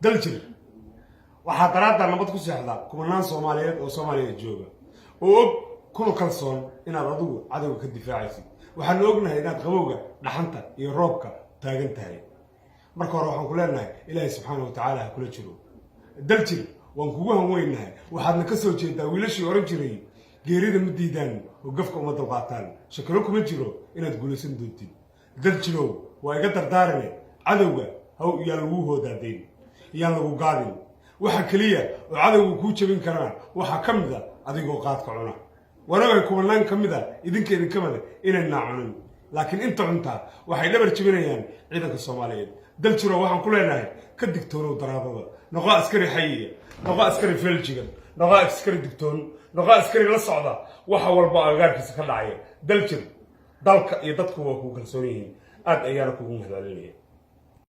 Daljir, waxaa daraaddaa nabad ku seexda kumanaan Soomaaliyeed oo Soomaaliya jooga oo og kuna kalsoon inaad adigu cadowga ka difaacaysid. Waxaanu ognahay inaad qabowga, dhaxanta iyo roobka taagan tahay. Marka hore waxaan ku leenahay, Ilaahay subxaana wa tacaala ha kula jiro. Daljir, waan kugu hanweynahay. Waxaadna ka soo jeedaa wiilashii oran jiray: "Geerida ma diidaan oo gafka uma dulqaataan." Shakalo kuma jiro inaad guulaysan doontid. Daljirow, waa iga dardaarane, cadowga haw yaan laguu hoodaadayn, yaan lagu gaadin. Waxa keliya oo cadowga kuu jabin karana waxaa ka mid a adigoo qaadka cuna. Wanaga kumanaan ka mid a idinka idinkamada inaynaa cunin, laakiin inta cuntaa waxay dhabar jebinayaan ciidanka Soomaaliyeed. Daljiro, waxaan ku leenahay, ka digtoonow daraadada. Noqo askari xayiya, noqo askari feeljigan, noqo askari digtoon, noqo askari la socda waxa walba agagaarkiisa ka dhacaya. Daljir, dalka iyo dadku waa kugu kalsoon yihiin, aad ayaana kugu mahadcelinaya.